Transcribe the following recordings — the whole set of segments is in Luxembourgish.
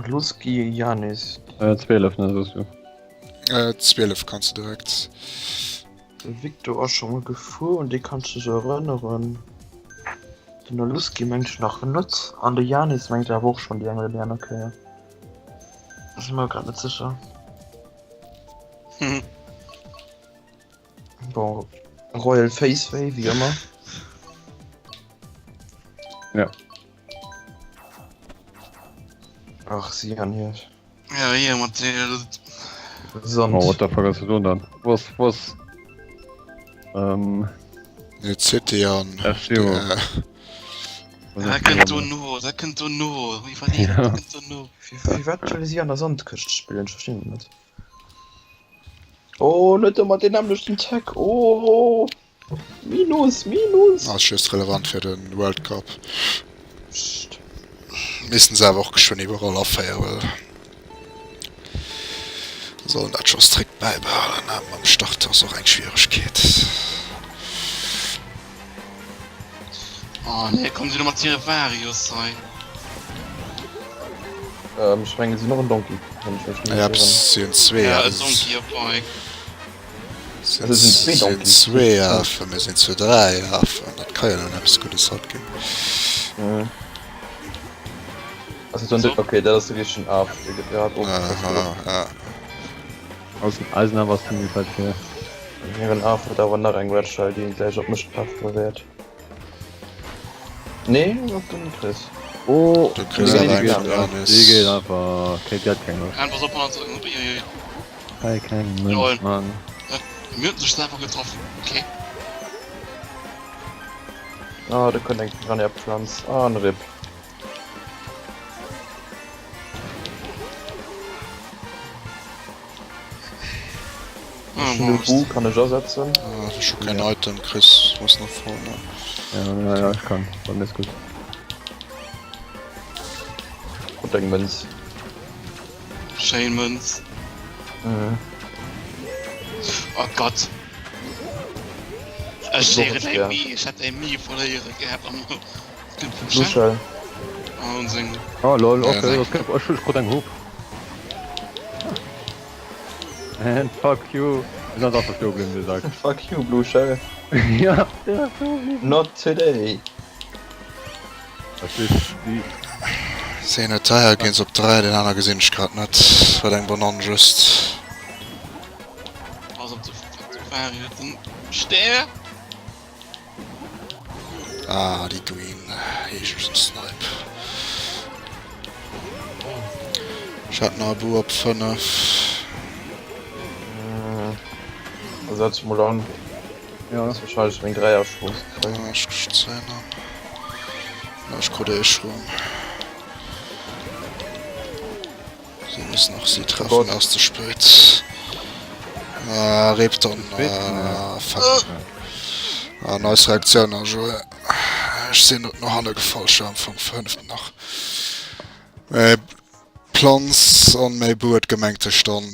Luski Janis. Äh, 12, ne, soss du. Äh, 12 kanns du direkt. De Victor ass scho mol gefuer, un dee kanns du dech erënneren. Den Aluski mengt ech nach net an de Janis mengt ech awer och schonn déi eng oder déi aner Kéier. Sinn mer grad net sécher. Bon, Royal Faceway, wéi ëmmer. Ja. Ach, si an hier. Ja, hier mat der. Sand. Oh, what the fuck ass do dann? Was, was? Ähm. Ne, City an. F-Zero. Dat kënnt do no, dat kënnt do no. Iwwerleet, dat kënnt do no. Firwat wëlle si an der Sandkëscht spillen? Ech verstinn et net. Oh, net ëmmer deen nämmlechten Tag. Oh, Minus, Minus. Ass just relevant fir den World Cup. Psst. Missten se awer och geschwënn iwwerall aféieren, well sollen dat scho strikt bäibehalen. Mam Start ass och eng Schwieregkeet. Oh nee, kommen sie noch mat hire Varios hei. Ähm, ech mengen, si hunn och en Donkey, wann ech mech net Ja, irren. si hunn zwee. Ja, en Donkey op Bike. Si Also, et sinn zwee hunn Donkeys. zwee Afen, mir sinn zu dräi Afen. Dat ka jo nëmmen eppes Guddes haut ginn. Mhm. Also, dann, So. okay, dat ass de richtegen Af, dee gëtt grad ofgefress. Aha, ja. Aus dem Eisen awer ass zimmlech weit vir. Hiren Af huet awer nach eng Red Shell, déi gläich op mech peffere wäert. Nee, op den Chris. Oh, Du kriss déi awer eng geet vun einfach, Janis. déi geet einfach, kritt grad keng Loscht. Nein, pass op, Panzer. Uiuiui. Hei keng Lol. Mënsch, Mann. Mir hunn sech selwer getroffen. Okay. Ah, do kënnt eng Piranha-Pflanz. Ah, en Rip. Ah, Ech hunn de Bu, kann ech asetzen? Ah, ech hu keen Item, Chris, muss nach vorne. Ja, ja, ja, ech kann. Bei mir ass gutt. Krut eng Mënz. Schéin Mënz. Mhm. Oh Gott. Ech Doch, héieren ech eng gär. Mi, ech hätt eng Mi verléiere gehabt am Luschel. Oh lol, okay, das kann, ech krut eng Hup. And fuck you. Ech ass einfach stoe bliwwen, de Sak. Fuck you, Blue Shell. Ja, der ass stoe bliwwen. Not today. Dat ist déi. Seen et deier ginn se op 3, den aner gesinn ech grad net. Wat eng Banann just. Pass op de Ferrari huet den Stär. Ah, déi Green Heeschen Snipe. Ech hat nach e Bu op 5. Da setz ech mol an. Ja. Ass wahrscheinlech meng Dräierchance kréien. Ah, ech zéien an. Ah, ech krut e Schroom. Si müssen och si treffen, ass ze spéit. Ah, Repton. Ah, fuck. Ah, nice Reaktioun, ah, Joé. Ech sinn no hanne gefall, ech war am Fong fënneften nach. Mee Planz an méi Bu huet gemengt sech dann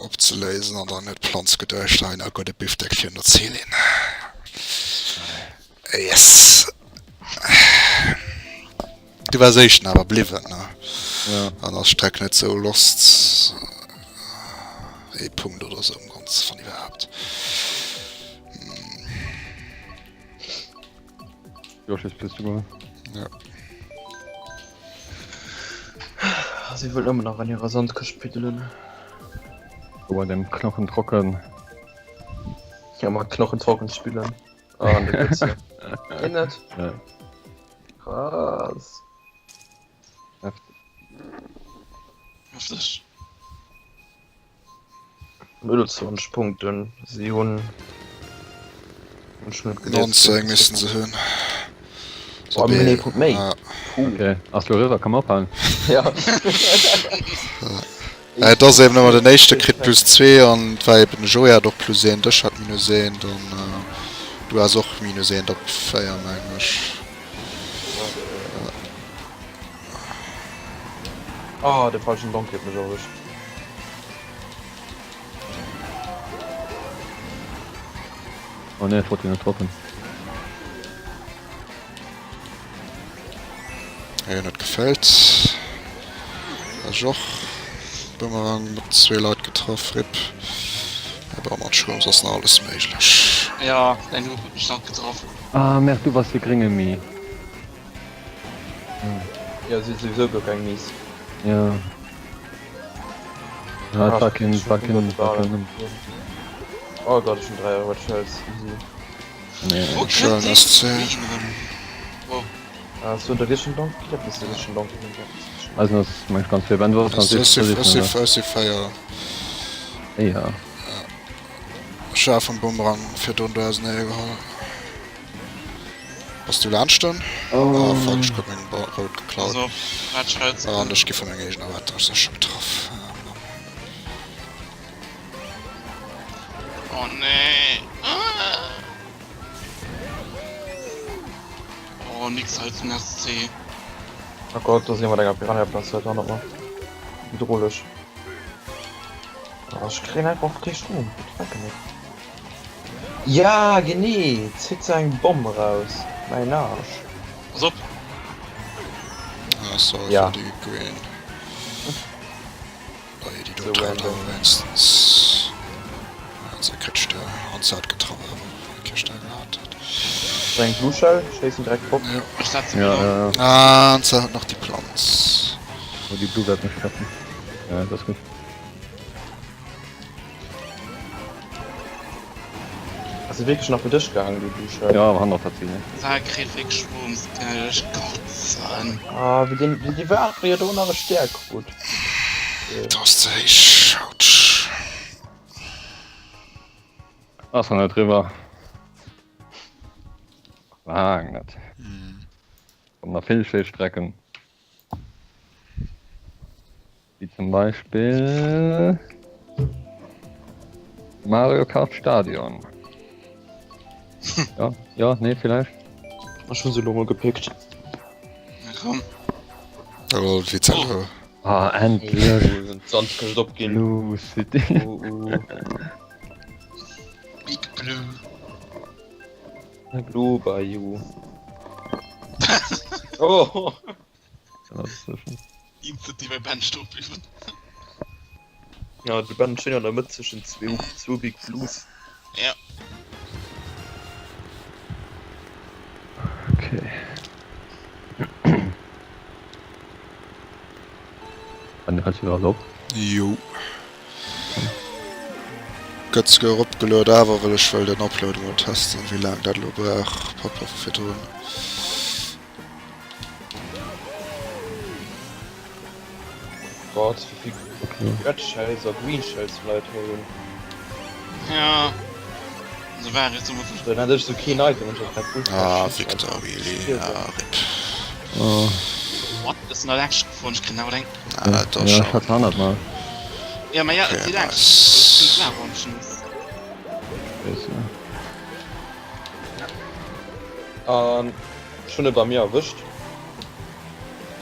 opzeléisen an dann huet Planz geduecht, hei na gudde Bifdeck virun der Zillinn. Yes. Du wars éischten awer bliwwen ne? Ja. An ass Streck net sou lost. Ee Punkt oder sou am Ganzen, wann iwwerhaapt. Josh ist bist du geholt. Ja. Si wëll ëmmer nach an hirer Sandkëscht piddelen. Bei dem Knochen trocken. Ja, mat Knochen trocken spillen. Ah, de gëtt se. Een net. Ja. Krass. Heftig. Heftig. 29 Punkten. Si hunn. Ech net gelies. 19 missten se hunn. Oh, mir hunn ee Punkt méi. Ja. Puh. Okay. Ass lo eriwwer, kann man ophalen. Ja. Äh, et ass eben ëmmer den éischte kritt plus 2 an et war eben de Joé hat och plus 1, dech hat minus 1, dann du has och minus 1 op 4 mengen ech. Ah, de falschen Donkey huet mech erwëscht. Oh ne, ech wollt jo net droppen. Hien huet gefällt. Ech och. Bumerang mat zwee Leit getraff, rip. Awer mat Shrooms ass nach alles méiglech. Jo, däin Hook huet mech nach getraff. Ah merde, du bass de grénge Mii. Jo, si souwisou guer keng Miis. Jo. Ah, et war keen, war keen, war keen. Oh Gott, ech hunn 3 Red Shells, easy. Nee. Wo kënnt Schön dee SC. Green erëm? Wow. Ah, so der Vision Donkey, dat ass de Vision Donkey. Also ass meng ganz fir wenn du Ech si 4. Ja. Ech war vum Bumerang fir don do ausenee geholl. Bass du laanscht en? Oh fuck, ech krut meng Rout geklaut. An ech gi vu menger eegener Red sécher getraff. Oh nee. Oh, nix als den SC. Oh Gott, do si mat enger Piranha placéiert hannert mer. Bedrohlech. Oh, ech kréien einfach kee Strom. What the fuck? Ja, genee! Zitt se eng Bomm raus. Mäin Arsch. Pass op! Ah, sorry Ja. fir déi Green. Bei déi do So trefft random. awer wéinstens. Ja, se kritt Stär. An se hat getraff awer, wann kee Stär gehat huet. So eng Blue Shell, schéissen direkt drop. Ja. Ech setze Ja, mich ja, ja. Ah, an se hat nach déi Planz. Oh, déi Blue wäert mech treffen. Ja, dat ass gutt. Ass se wierklech nach fir dech gaangen, déi Blue Shell? Ja, awer hannert hat si, ne? Sa kritt wierklech Schwooms, ech kotzen. Ah, wéi deen, wéi déi war jo do nach e Stär krut. Dat ass ze héich, autsch. Ass nach net riwwer. Laang net. Kommen nach vill schéi Strecken. Wéi zum Beispill Mario Kart Stadion. Ja, ja, nee, vielleicht. Ech hun se lo mol gepickt. Na komm. Oh, wéi oh. Ah, endlech. Sand kënnt opginn. Blue City. Oh, oh. Big Blue. Blue Bayou. oh. Instant déi bei Ben stoe bliwwen. Ja, de Ben steet an der Mëtt zwëschen zwou, zwou Big Blues. Ja. Okay. Ben, du hältst iwwerall op. Jo. Gëtt souguer eropgelued, awer well ech wëll den Upload emol testen, wéi laang dat elo brauch. Papa vu virdrun. Gott, wéi vill Red Shells a Green Shells d'Leit hei hunn. Ja. So war et so. Dann hat ech sou keen Item und ich hab ultra Ah, Schiss, Victor, Alter. really? Ah, rip. Oh. What? Das sind alle gefunden. Ich krieg aber eng. Ah, da Ja, schon. ich hatte 100 mal. Ja, ma ja, Okay, et si laang. nice. Scheiße. An ech hunn e bei mir erwëscht.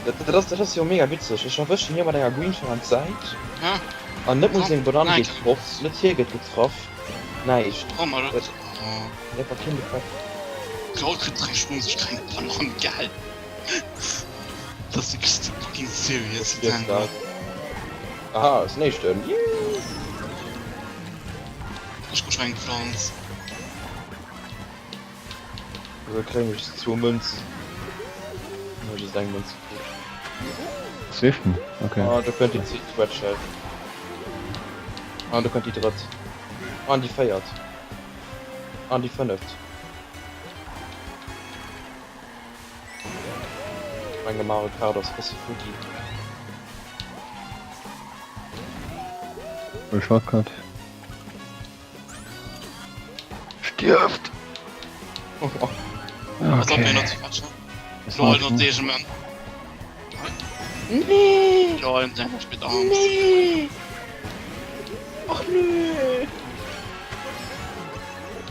Dat, dat, ass, dat ass jo mega witzeg. Ech erwëschen hie mat enger Green Shell an d'Säit. Ja. An net mol seng Banann Nein. geet fort, net hie gëtt getraff, näischt. Oh, ma dat. Dat Oh. einfach keen Defekt. Lol, kritt 3 Schwungs, ech kréien eng Banann, gell? Das ist wirklich fucking serious. Yes, dat. Aha, ass den éischten. Yay! Ech krut schon eng Pflanz. Also kréien ech zwou Mënz. Hu just eng Mënz gekritt. Zwischen? Okay. Ah, do kënnt déi zweet Red Shell. An do kënnt déi drëtt. An déi véiert. An déi fënneft. Menge Mario Kart ass bësse futti. Shortcut. Stierft! Okay. Lol, not deze man. Nee! Lol, der mit Arms. Nee! Och nö!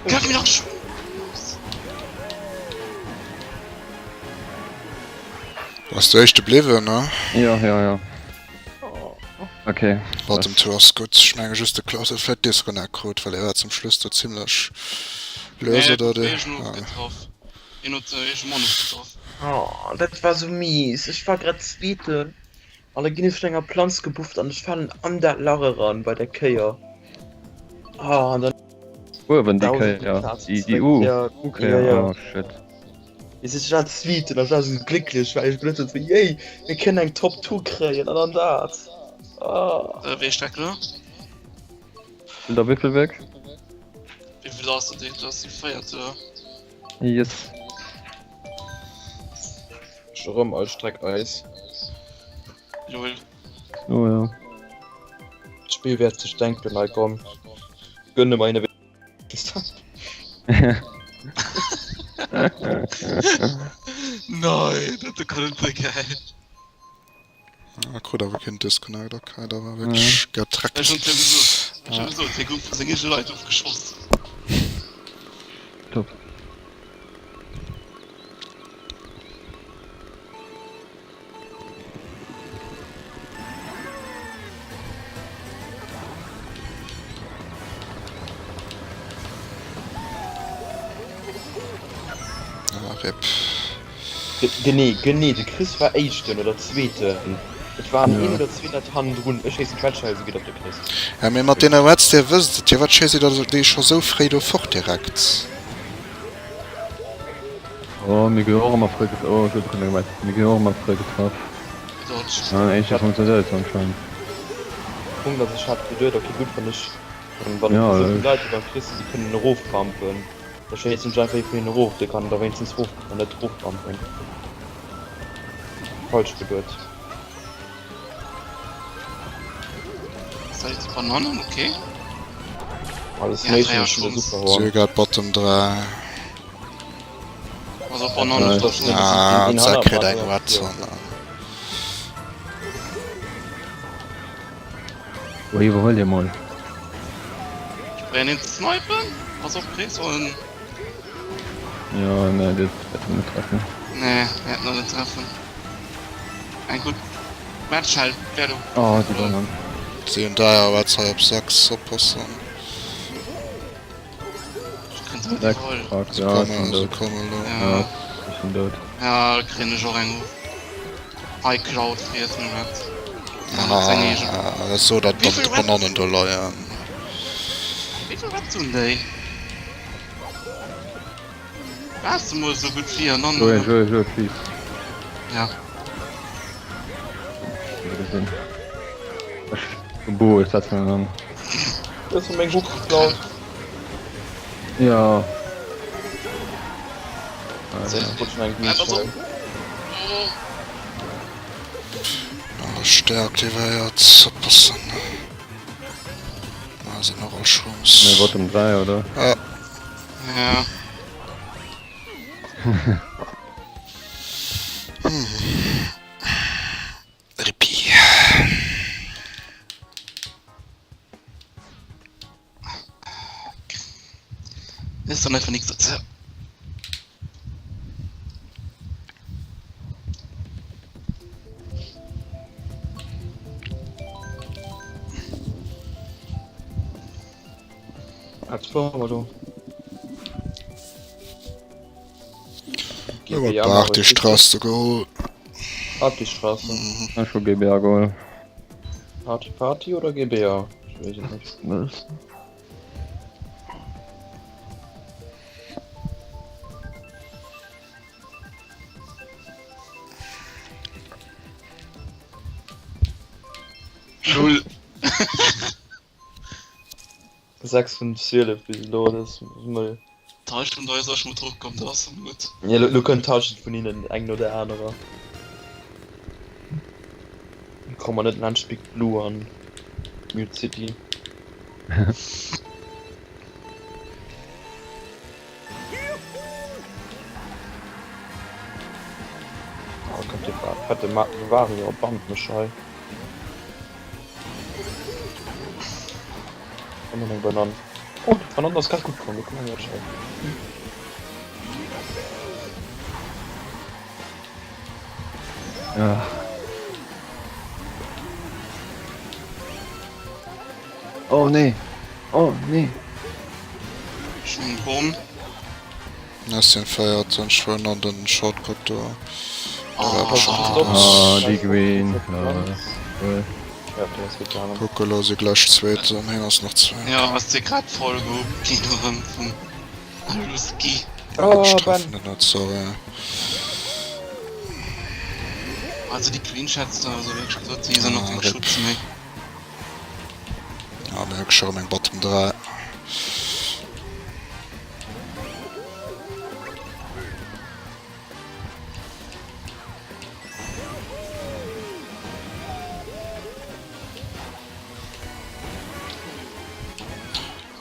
Gib mir doch schon. Bass du éischte bliwwen, ne? Ja, ja, ja. Okay. Bottom two ass gutt. Ech menge just de Klaus huet vläit Disconnect krut, well e war zum Schluss do zimlech lues, oder? Nee, ech getraff. Een huet ee Mann getraff. Oh, dat war sou mies. Ech war grad Zweeten. An da ginn ech vun enger Planz gebufft an ech falen an dat Lach eran bei der Kéier. Ah, an dann. Uewen déi Kéier, déi, déi U, U-Kéier, Ja, ja. oh shit. Ech si war Zweeten, ech war esou glécklech, well ech geduet hunn, sou, yay, mir kënnen eng Top 2 kréien an dann dat. Ah. Äh, wéi Streck elo? Spillt der wéivill weg? Wéi vill ass dat? Dat ass déi véiert, oder? Yes. Ech erëm all Streck Eis. Lol. Oh ja. D'Spill wäert sech denken, hei komm, gönne mer hinne wéinstens dat. Nein, dat kann net sinn, gell? Ah, krut awer keen Disconnect, okay, da war wierklech gedreckt. Ech hunn jo gesot, ech hunn gesot, hie gouf vu senge eege Leit ofgeschoss. Top. Ah, rip. Genee, genee, de Chris war éischten oder zweeten, et waren een oder zwee net hannendrun, ech schéissen d'Quetschhell esou gutt op de Chris. Ja mee mat deene Reds, dir wësst et jo, wat schéisst dir da déi scho sou fréi do fort direkt? Oh mir ginn och ëmmer fréi getraff, oh gutt ech hunn e gemetzt, mir ginn och ëmmer fréi getraff. Ah éischter funktionéiert et anscheinend. Punkt ass ech hat geduet ok gutt wann ech wann et esou vill Leit hu beim Chris déi kënnen eroframpen. Da schéissen ech einfach ee vun hinnen erof, dee kann da wéinstens rof an net roframpen. Falsch geduet. Soll ich die Bananen? Okay. Alles Ja, méiglech, dräi ech hunn der Schons. super Horn. Sue got bottom 3. Also Bananen Nice. ist doch Ah, Den Zack hannert kritt mer, eng ja. Watson. Oh iwwerhuel hie mol. Ich probieren ihn zu snipen. Pass op, Chris, und. Jo, nee, dat wäert en net treffen. Nee, wäert en net treffen. Eng gutt Match halt, wär do. Oh, déi Banann. Si hunn 3 Reds hei op 6, oppassen. Ech kréien se net 6, iwwerholl. fuck, Se ja, ech kommen, sinn se dout. kommen elo. Ja, Ja, ech sinn dout. ja, kréien ech och eng of. High Cloud friess meng Reds. An net seng eegen. Ah, so dat Wéi datt vill de Banannen Reds? do leien. Wéi vill Reds hunn déi? Waars de mol esou gutt wéi an Joé, aneren? Joé, Joé, please. Ja. Gesinn. Ech, Bo, ech setzen en an. Du hues mer meng Hook geklaut. Ja. Stär aktivéiert, oppassen. Ah, sinn och all Shrooms. Mir Bottom 3, oder? Ja. Ja. Rippi. Ist dann einfach nichts dazu. Als vor do. Iwwer d'Baach déi Strass do geholl. Partystraße. Ech hu GBA geholl. Party Party oder GBA? Ich weiß es nicht. Was? Lol. 6 vun 12 bis elo, dat ass mëll. D'Hallschent vun eis ass scho mol drop komm, dat ass dann gutt. Ja, lo, lo kënnt d'Hallschent vun hinnen, eng no der anerer. Komme mer net laanscht Big Blue an Mute City. Oh, kommt dir fette Wario band mech hei. Ëmmer eng Banann. Oh, d'Banann ass grad gutt komm, do kann een schnell. Ja. Oh nee. Oh nee. Schon Bomm. Ech sinn féierten, ech fueren an den Shortcut do. Ah, déi Green. Kuck elo si gläich Zweeten, hien ass nach Zweeten. Jo, ass dee grad voll gehupt ginn erëm vum Aluski. Ech treffen en net, sorry. Also déi Green schätzt da, also wéi ech gesot hunn, déi sinn och keng Schutz méi. Ah, mir hu scho rëm eng Bottom 3.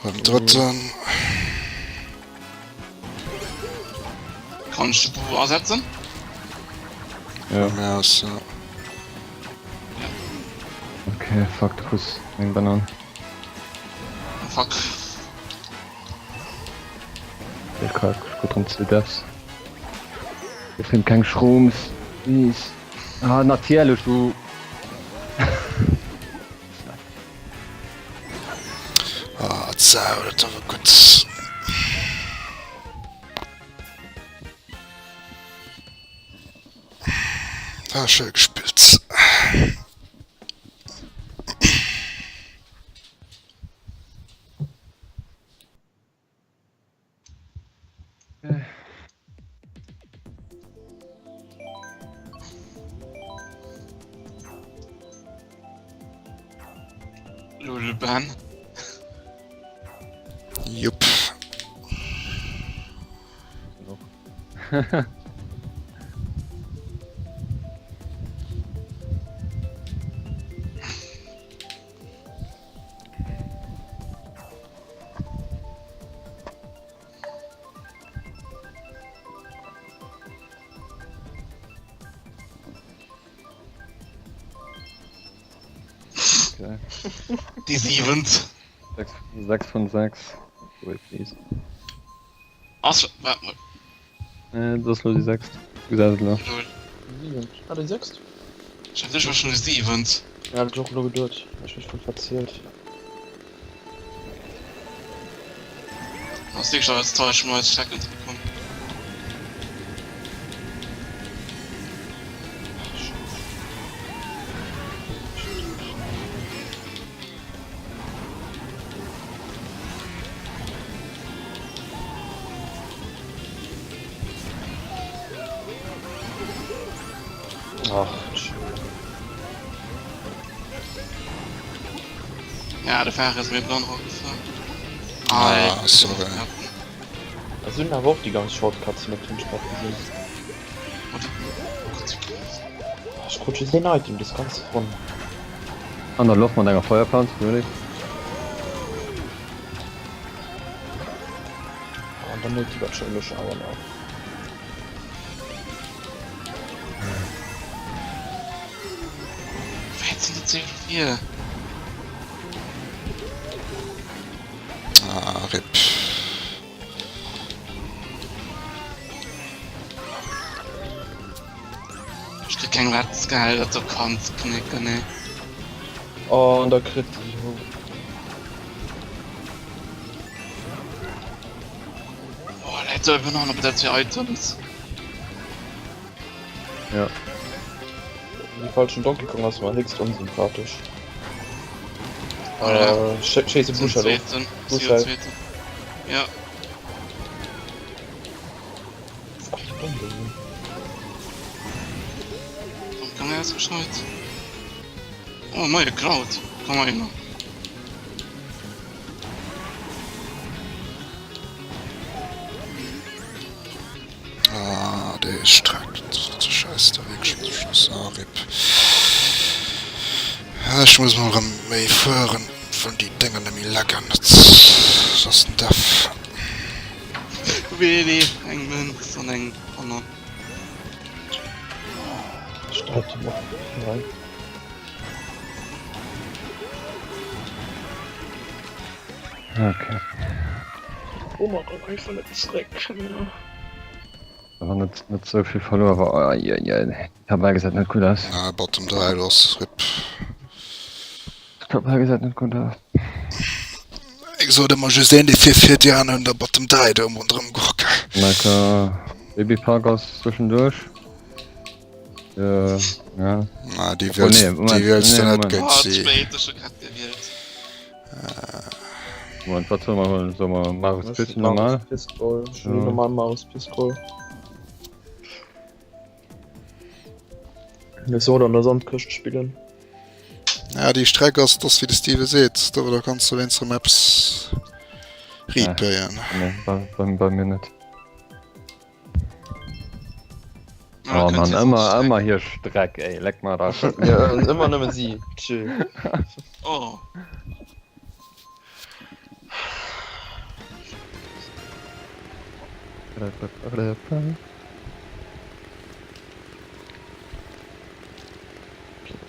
Rëm Drëtten. Kann ech de Buu asetzen? Ja. Mir ass, ja. Okay, fuck, du kriss eng Banan. Fuck. Ech krut ech krut 2 Deaths. Ech finn keng Shrooms. Please. Ah, natierlech du. Ah, Zau, dat awer gutt. Ah, schéi gespillt. Lol Ben. Jupp. Okay. Déi siwent. 6, 6 vun 6. Wait, please. Ass, waart mol. Äh, dat ass lo déi sechst. Du gesäis et lo. Lol. Siwent. Ah, déi sechst? Ech hat ech war schon déi siwent. Ja, hat ech och elo geduet. Ech mech voll verzielt. Ass wierklech alles täusch vun eis Checkens bekommen. Ach, Ja, de Fahrer ist mir blann gefahren. Ah, sorry. Da sinn awer och déi ganz Shortcuts net hunn ech grad gesinn. Ech krut just een Item des ganz Ronn. An der Loft mat enger Feuerplanz, really? An dann huet déi wahrscheinlech awer nach. Wéi sind die 4? Ah, RIP. Ech kritt keng Wetzgehälter, do kanns knicken, nee. Oh, an da kritt déi ho. Oh, Leit, so einfach noch op dat Items. Ja. Die falschen Donkey Kong ass mer héchst onsympathesch. Oh, ja. Äh, schéisse Zum Buscher do. zweeten. Buscher. Zweeten. Ja. Ach, die Bombe. Komm, komm her, geschneit. Oh, neue Kraut. Komm mal hin. Ah, déi Streck, Scheiß da wierklech zum Schluss. Ah, RIP. Ah, ech muss mol erëm méi fueren, wann déi Dénger net méi leckern. Dat ass den Deff. Really? Eng Münz an eng Banane. Start noch rein. Okay. Oh mein Gott, einfach net zréck. Awer net, net sou vill verluer, awer ai ai ai, Tabell gesäit net gutt aus. Ah, Bottom 3 loss, RIP. Tabell gesäit net gutt aus. Ech sot ëmmer just een, déi fir fir déi aner hunn der Bottom 3 do ronderëm gehocke. Lecker Babypark ass zwëschenduerch. Ja, ja. Na, déi Obwohl, wiels, nee, Moment, déi wiels nee, de net Moment. géint Oh, si. spéit, ech hu grad gewielt. Moment, wat solle mer huelen? Solle mer Marius Ech Pist hunn normal? Marius Pistol. Ech hunn Ja. normal Marius Pistol. Mir sollen an der Sandkëscht spillen. Ja, déi Streck ass, dass wéi de Steven seet, do da kanns du wéinst rëm eppes replayen. Nee, bei, bei, bei mir net. Ah, Oh könnt Mann, ihr ëmmer, sonst ëmmer hier Streck, ey, leck mer da. Ja, ëmmer nëmme si. Chill. Oh.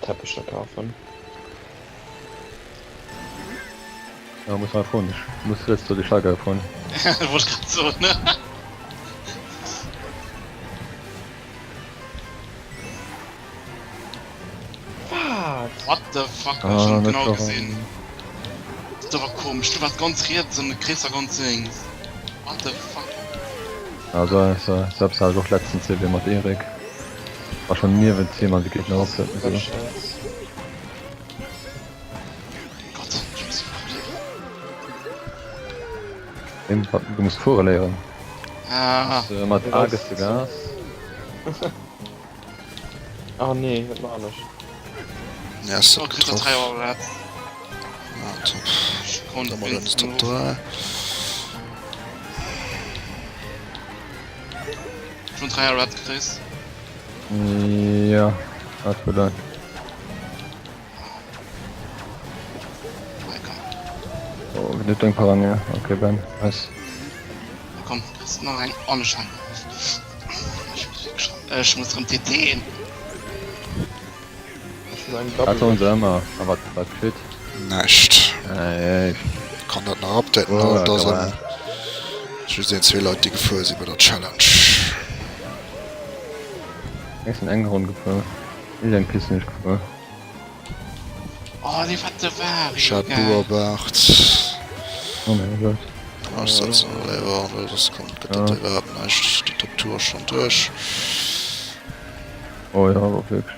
Teppecher kafen. Ja, muss mal froen. Ich muss jetzt zu die Schlager froen. Wollt grad soen, ne? Wat? What the fuck, Ah, ech hun net genau warum. gesinn. Dat war komesch, du wars ganz riets an de Chris war ganz lénks. What the fuck? Also, so, selbst halt och letzten CW mat Erik. War schon niewent him an de Gegner ass. So. Gott, ech muss fuere léieren. Eben, wat- Du musst fuere léieren. Ah, Äh, Mat A gëss de Gas. Ah nee, dat man ech. Ja, ass oh, dat Chris hat getraff. 3 Euro Ja, top. Ich konnt Da mal wenigstens Top nur- 3. Schon 3 Red Chris. Ja, dat wird dann. Lecker. Oh, net eng Paranje. Okay, Ben. Nice. Na komm, Chris, nach eng. Oh, ne Scheiße. Ich muss wirklich schon. Äh, ich muss rem TTen. Ech hunn eng Dat Double. soen se ëmmer. A wat, wat geschitt? Näischt. Ey, Kann dat nach updaten, Oh, oh, da komm sinn just een, zwee Leit, déi gefuer si bei der Challenge. Ech sinn eng Ronn gefuer. Ech eng Piste nicht gefuer. Oh, dee fette Wario, Chad geil. Buerbaart. Oh mein Gott. Ah, ech setzen se léiwer, well soss kommt, gëtt dat Ja. iwwerhaapt näischt. Déi Top Tour ass schonn duerch. Oh ja, aber wirklich.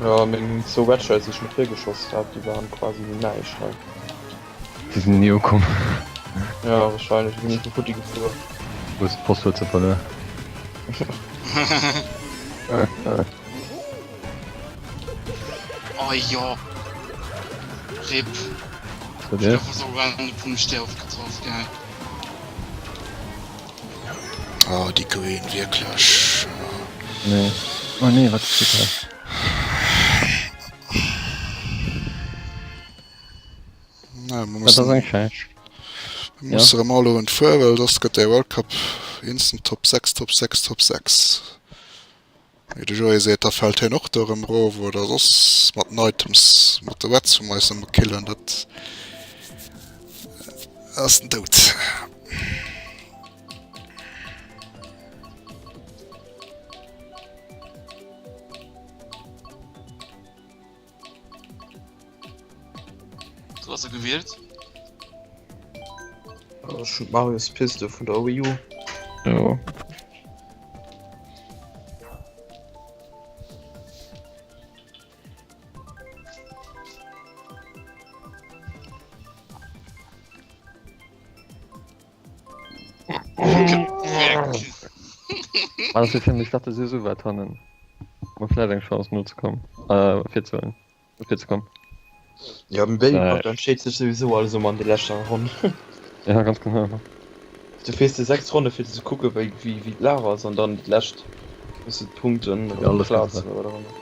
Ja, meng zwou Wedges, déi ech mat virgeschoss hat, déi waren quasi näischt hei. Déi sinn ni ukomm. Ja, wahrscheinlech. Ech sinn einfach futti gefuer. Du hues d'Post huet se verluer. Oh jo. Rip. So Ich der? gouf sogar vum Stär getroff, geil. Ah, déi Green, wierklech. Nee. Oh nee, wat geschitt hei? Na, mer Dat ass mussen, eng Schäiss. mer musse rëm all Owend fueren, well soss gëtt dee World Cup instant Top 6, Top 6, Top 6. Wéi de Joé seet, da fält hien och do erëm erof oder soss mat den Items, mat de Wets vum eis ëmmer killen, dat ass den Doud. Du hast du gewielt? Ech hunn d'Marios Piste vun der Wii U. Jo. Ah, das ist ich dachte, sie so weit hannen. Man vielleicht eng Chance no ze kommen. Äh, fir ze fir ze kommen. Ja, beim Baby Äh. Park entscheet sech sowieso alles ëmmer an de leschter Ronn. Ja, ganz genau. Du fees de 6 Ronne fir ze kucke wéi wéi wéi d'Lag ass an dann d'lescht muss de d'Punkten Ja, alles Plazen oder wat auch ëmmer.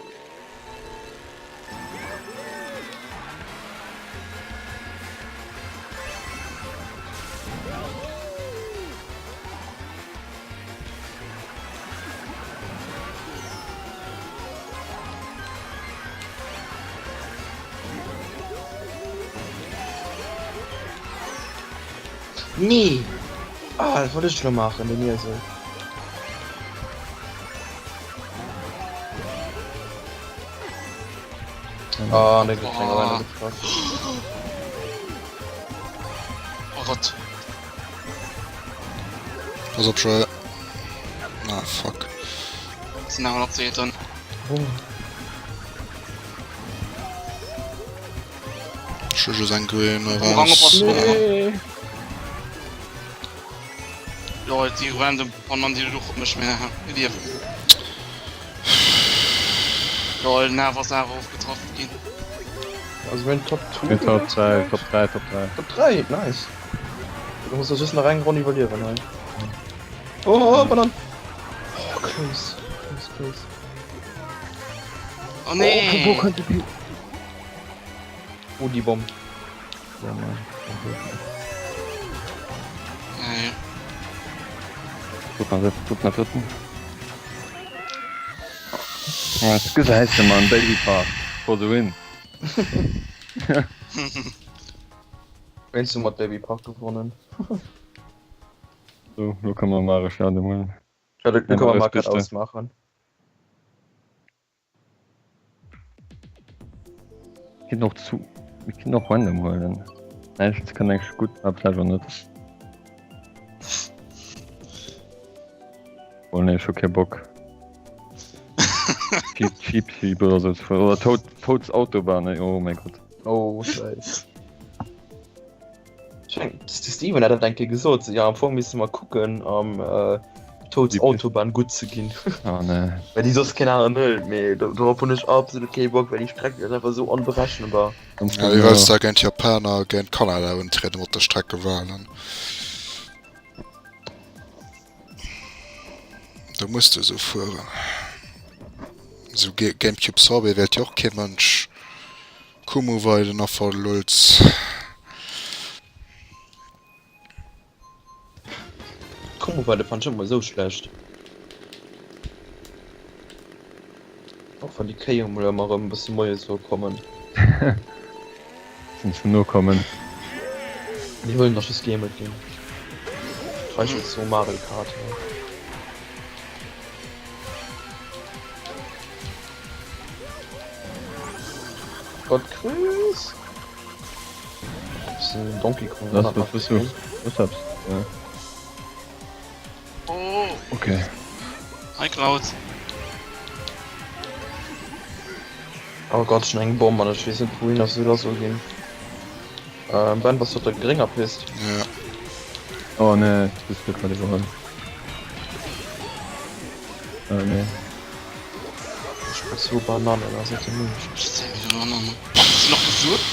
Nee! Ah, dat wollt ech lo maachen, den Iesel. Ah, ne gëtt eng alleine getraff. Oh Gott. Pass op, Joël. Ah, fuck. Sinn awer nach Zweeten. Oh. Ech hu just eng green Rang eraus. oppassen. Nee. Lol, déi random Banan déi och op mech mé liewen. Lol, Nav ass awer och getraff ginn. Also mir hunn Top 2 Mir Top 2, Top 3, Top 3. Top 3, nice. Du muss just nach eng Ronn iwwerliewen hei. Oh, oh, Banan! Oh, close, close, close. Oh nee! Oh, wo konnte die... Oh, die Bomb. Ja, Mann. Nee. Guck mal, guck mal, dritten. Ja, das gesäis de, Mann. Baby Park. For the win. Wéinst du mat Baby Park gewonnen? So, lo kann man Mario Stadion holen. Ja, da kann man Neues Mario Kart Biste. ausmachen. Geht noch zu. Wir können noch random holen. Nein, das kann eigentlich gut, aber vielleicht auch nicht. Oh ne, ich hab keinen Bock. Cheap, cheap, cheap oder so. Oder Toad, Toads Autobahn, ey. Oh mein Gott. Oh, scheiße. Ich denk, de Steven hat dat eng Kéier gesot, jo am Fong misste mer kucken am äh, Toads Autobahn gutt ze ginn. Oh nee. Well déi soss keen aneren hëlt, mee dorop hunn ech absolut kee Bock, well déi Streck déi ass einfach esou onberechenbar. Ja, wéi wëlls da géint Japaner a géint Kanada untrieden mat de Streckewahlen? Do muss du esou fueren. Esou Gamecube Sorbet wählt jo och kee Mënsch. Kumu-Weiden a Verlulz. Kumu-Weide fand ech net mol esou schlecht. Och wann déi Kéi emol ëmmer erëm e bësse moies soe kommen. Sinn ze no kommen. Déi wëllen dach just geemelt ginn. Reicht so Mario Kart. Gott Chris! Bisschen Donkey Kong. Was, was bist du? Was hab's? Ja. Oh, Okay. hi Cloud. Oh Gott, schon eng Bomb an ech weess net wouhin ass soll soll ginn. Ähm, Ben, was op der grénger Pist? Ja. Oh ne, du bist gerade überholt. Oh ne. Ich zu Bananen, also Hast du noch gesucht?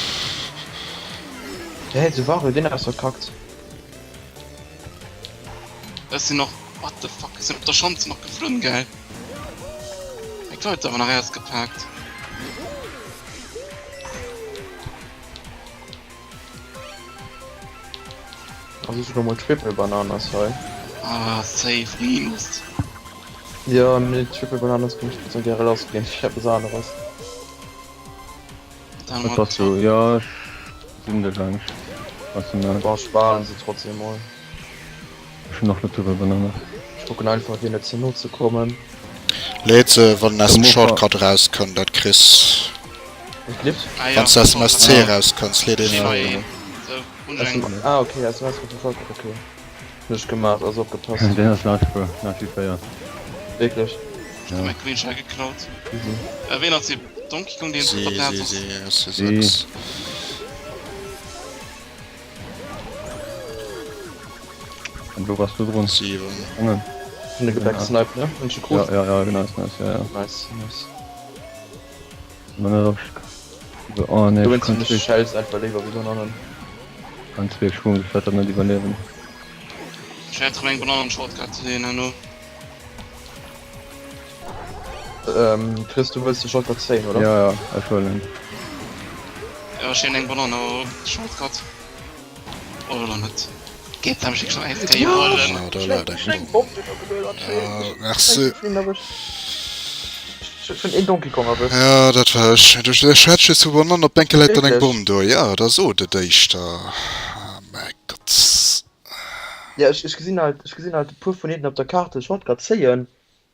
Hey, du war den ass verkackt. Das sind noch. What the fuck? Sind op der Schanze noch geflunn, geil. Ich Leute aber nach erst geparkt. Also ich nochmal Triple Bananas hei. Ah, safe, Minus. Ja, mit Triple Bananas kann ich so gerne rausgehen. Ich hab was anderes. Dann Was hast du? Ja, ich bin der lang. Was denn da? Boah, sparen sie trotzdem mal. Schon noch eine Triple Banana. Ich gucken einfach, hier nicht zur Not zu kommen. Leet se, wann en aus dem Mofa. Shortcut erauskënnt, dat kriss. Ich lift. Ah, ja. Wann s de aus dem SC erauskënns, leet Schema een. E. So, unscheinend. Ah, okay, also hast du verfolgt. Okay. Nicht gemacht, also opgepasst. Den ass nach wie vor, nach wie vor, Wirklich. Ich hab mein Green Shell geklaut. Easy. Äh, wen hat sie? Donkey Kong, den Si, verpasst si, hat. si, Si. SC6. Und wo warst du drun? 7. Angen. Schon gebacksniped, ne? Und schon Ja, groß. ja, ja, genau, ist nice, ja, ja. Nice, nice. Man hat auch. Oh ne, Du ich wennst du kann nicht schellst, einfach lieber wie Bananen. ganz viel Schwung, ich werde das nicht überleben. Ich hätte eng Bananen Shortcut zu denen, nur. Ähm, Chris, du willst die Shortcut 10, oder? Ja, ja, ich will ihn. Ja, ich eng Banane Shortcut. Oder net. Geht am schick schon eins ja. wollen. Ah, da läit eng Bomm. Ja, merci. Schon een Donkey Kong erwëscht. Ja, dat war ech. Du schwätzt just vu Bananen, op enke läit dann eng Wierklech? Bomm do. Ja, da sot et éischter. Ah, mäi Gott. Ja, ech, ech gesinn halt, ech gesinn halt e puer vun hinten op der Kaart de Shortcut zéien.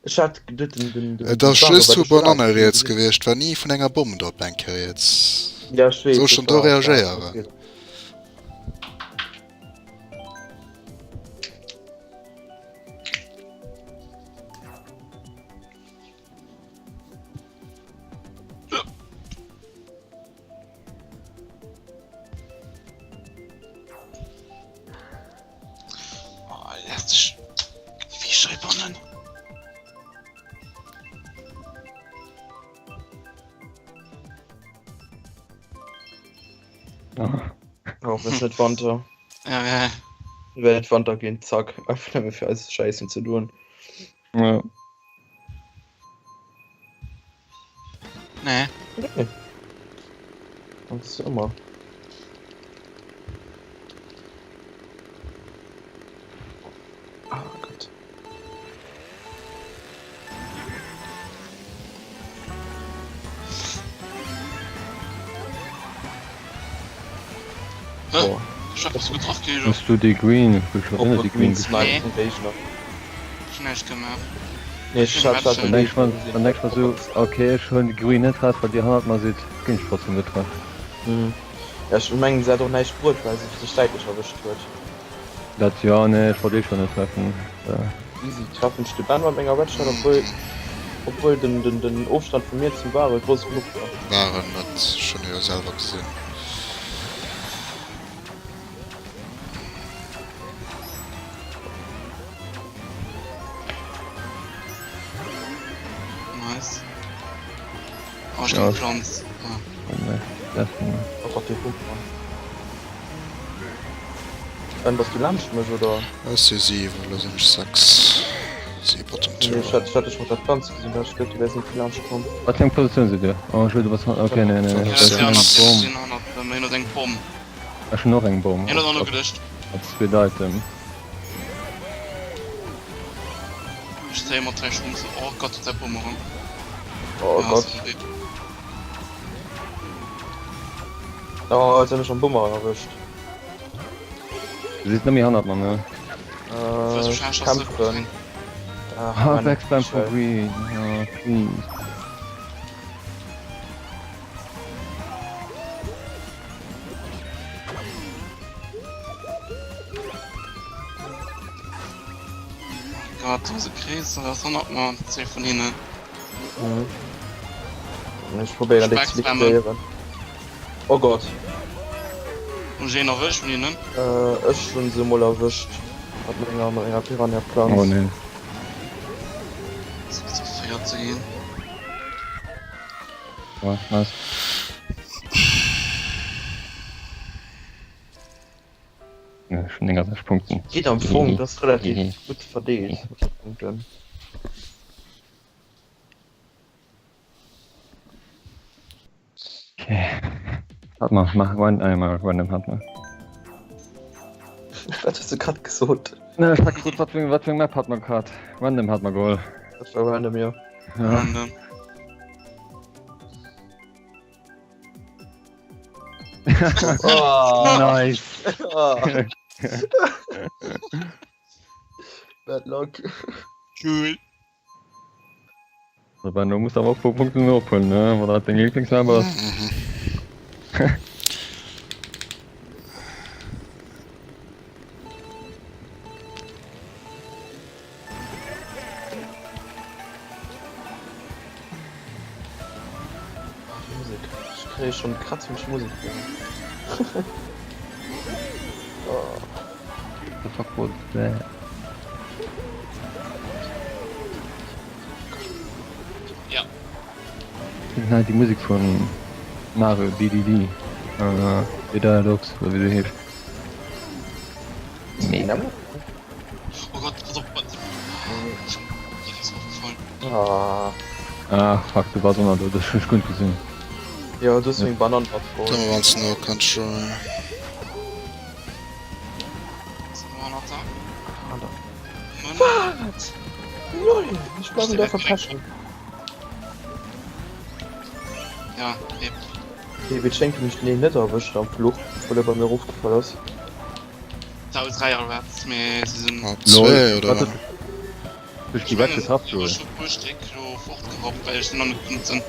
Ech hat geduet den, den, den Et ass den just Wagen vu bei der Banane Straße rieds gesinn. gewiescht, war ni vun enger Bomm do op enke rieds. Ja, ech weess, Soll dat schon do war, war reagéieren. Och ass net Wanter. Ja, ja. Well et Wanter ginn, zack, einfach nëmme fir eis Schäissen ze doen. Ja. Nee. Nee. Dat ass ëmmer. Ah Gott. Hä? Ech hab so getraff kritt. Hues du déi Green? Ech hun déi Green gespielt. Nee. Ech hun näischt gemaach. Nee, ech hat dat Dann denk ich mal, dann denk ich mal so, okay, ech hun déi Green net raus, well dir hannert mer sidd, ginn ech trotzdem getraff. Mhm. Ja, ech mengen se hat och näischt bruet, well se sech säitlech erwëscht huet. Dat jo, nee, ech wollt eh schon net treffen. Easy treffen ech de Ben mat menger Redshot, obwuel obwuel den den den Ofstand vu mir zum Ware grouss genuch war. Waren net, ech hunn e jo selwer gesinn. Nice. Oh, ech ginn Planz. Ah. Oh Gott, dee Bumerang. Ben, bass du laanscht mech oder? Ech si 7, elo sinn ech 6. Si bottom Nee, two. ech hat, ech hat dech mat der Planz gesinn, da hat ech geduet, du wäers net vill laanscht komm. Wat fir eng Positioun sidd dir? Oh, ech du bass han, okay, nee, nee, Ja, nee, ech ech hunn eng Bomm. sinn hannert dem, hien huet eng Bomm. Ech hunn och eng Bomm. Hien huet an ugeluecht. Als zweet Item. Ech zéie mat 3 Schrumpsen. Oh Gott, huet säi Bumerang. Oh Ja, Gott. ass okay. Oh, jetzt hun ech am Bumerang erwëscht. Du sidd net méi hannert mer, ne? Äh, ech kämpfen. Ach, Ah, Mann, 6 Bäm for Michel. green. Oh, please. Gott, do ass e Krees, da ass hannert mer zwee vun hinnen. Mhm. Ech probéieren déi ze liquidéieren. Oh Gott. Hunn ech een erwëscht vun hinnen? Äh, ech hunn se mol erwëscht. Mat menger, mat menger Piranha Plant. Oh nee. Das muss zu 4 ze ginn. Ja, nice. Ja, schon 69 Punkten. Geet am Fong, das ist relativ gutt verdeelt mat de Punkten. Okay. Warte mal, mach run, einmal random hat man. Wat hues du grad gesot? Ne, ech hat gesot, wat fir, wat fir eng Map hat man grad? Random hat man geholl. Dat war random, jo. Ja. Random. Oh. Nice. Oh. Bad luck. Cool. So, Ben, du musst awer och e puer Punkten ophuelen, ne? Wann dat deng Lieblingsmap ass. Ah, die Musik. Ich kriege schon Kratz, wenn ich Musik höre. oh. The fuck was that? Ja. Das ist die Musik von Mario DDD. Äh, The Dialogs, oder wie sie heescht. Mega. Oh Gott, pass op. Ich ist aufgefallen. Ah. Ah, fuck, du warst auch noch da, das hab ich gut gesehen. Ja, du hast ja. Bananen abgeholt. Nëmme wann s no kënnt, jo. Wat? Lol, ech bleiwen da verpechen. Ja, eben. Okay, wéi schéngt hunn ech den een net erwëscht am Fluch, obwuel e bei mir erofgefall ass. Tau 3 Rats, mee se sinn. Op 2 oder? Wat huet dech déi weg getraff, Joé? Ech hu puer Stéck lo fortgerappt, well ech se nach net benotzt hunn.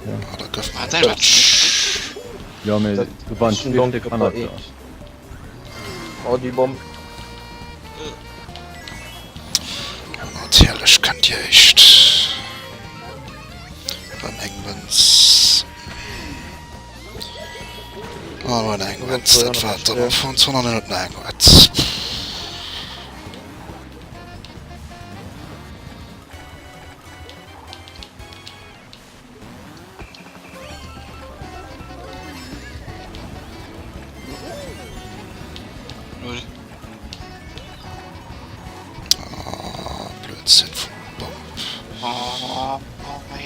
Ah, da gouf Ah, mer däi en Rat Patch. Jo, mee Dat do waren ass en zwee Donk Stéck op hannert der der. Eent. Oh, déi Bomm. Natierlech kënnt dir éischt rëm eng Mënz. Oh, nur eng Mënz, dat war et dann am Fong. 200 Minuten eng Mënz.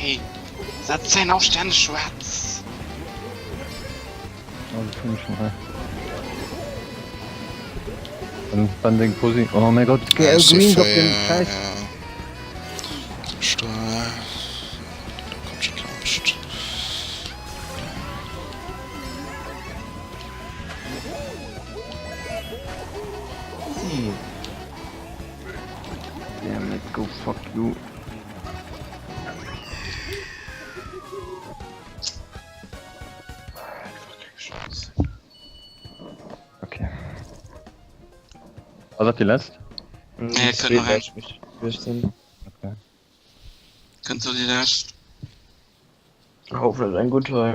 Hey, setz däin auf stänneg schwaarz. Oh, das finde ich schon hei. Dann, dann deng Posi. Oh mein Gott, Ja, Green op den Scheiß. Da kommt schon langscht. Damn it, go fuck you. Okay. Ass dat déi lescht? Nee, kënnt nach eng. Okay. Kënnt so déi lescht. Hoffentlich eng gutt hei.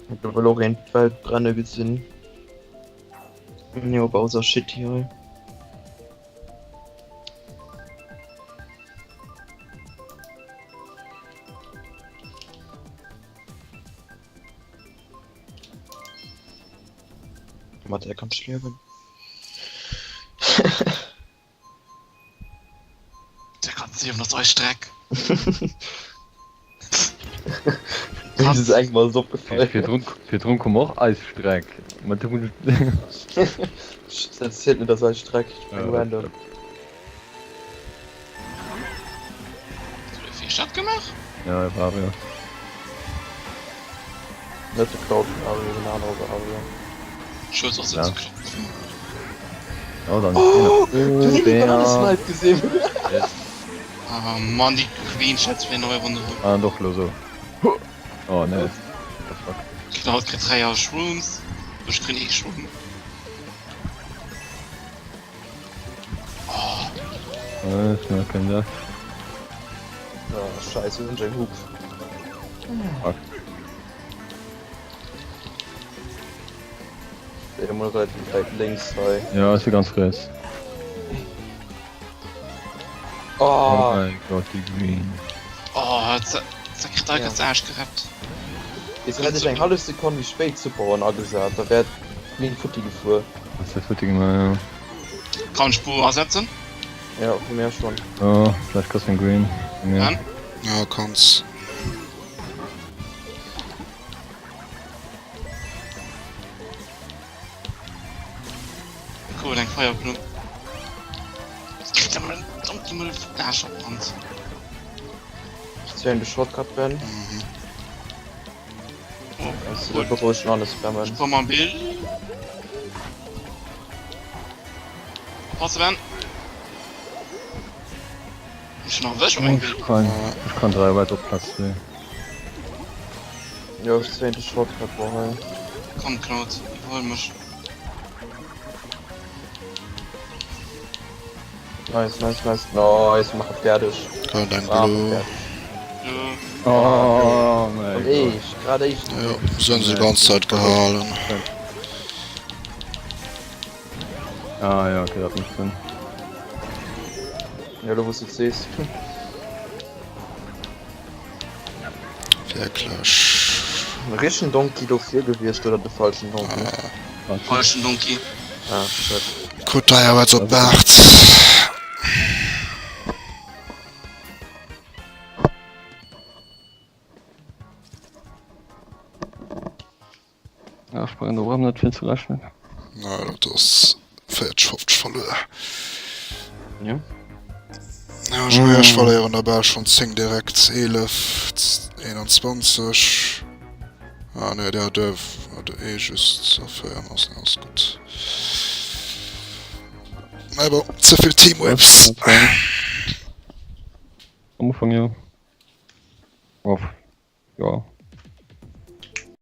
Ich will auch een d'Welt brenne gesinn. Jo, Bowser Shit hier. Mat der kannst du liewen. Der kannst liewen ass eis Streck. Das ist eigentlich mal so opgefallen. Virdrun, virdrun komm och eis Streck. Mat dem Das zählt nicht als Streck. Ich bin Ja, random. Wéi dat gemaach? Ja, war ja. Net de Cloud Ario, den anere Ario. Schulz ass Ja. net ze kloppen. Oh, dann. Oh, oh, Du hast den der. Bananensnipe gesehen. Yes. Ah Mann, déi Queen schätzt fir neue Runde. Ah, doch, lo so. Oh, ne. What the fuck? Cloud kritt 3 Shrooms. Ech krit ee Shroom. Oh. Äh, ist mir kein das. Oh, scheiße, und ein Hub. Fuck. Der immer relativ weit links hei. Ja, ist ja ganz rechts. Oh, Oh mein Gott, die Green. Oh, kritt Ja. ganz Arsch gerappt. Jetzt hätte ich eng halbe Sekunde wie spéit Superone agesat, da wär d'Minn futti gefuer. Was ist das für mal, ja. Kann Spur ersetzen? Ja, vu mir schon. Oh, vielleicht kriegst du den Green. Ja. Ja. Ja, kanns. Cool, eng Feierblumm. Kritt der mal den Arsch verbrannt. Ich zählen de Shortcut Ben. Mhm. Oh, Also, cool. beruhigen alles spammen. Ich brauch mal ein Bild. Pass Ben. Ich noch wäsch mein Ich Bild. kann, ich kann drei weit op Platz 2. Ja, ich zählen de Shortcut war hei. Komm Cloud, überhol mich. Nice, nice, nice. Nice, mach fertig. Kommt eng Ah, Blue. fertig. Ja. Oh mein Und Gott. ich, gerade ich. Ja, sollen sie die ganze Zeit gehalten. Ah ja, okay, dat macht Sinn. Ja, du wusstest sees. Wirklich. Richen Donkey dofir gewiescht oder de falschen Donkey? Falschen Donkey. Ah, shit. Gutt, da ja op Bart. Ja, ech brauch do erëm net vill ze rechnen. Na, dat ass 40, 50 verluer. Ja. Ja, ech mengen, ech verléieren der bal schonn 10 direkt. 11, 21. Ah nee, der der hat eh just a 4 ass, ass gutt. Mä bon, ze vill Teamwipes. Am Ufank jo. Off. Ja.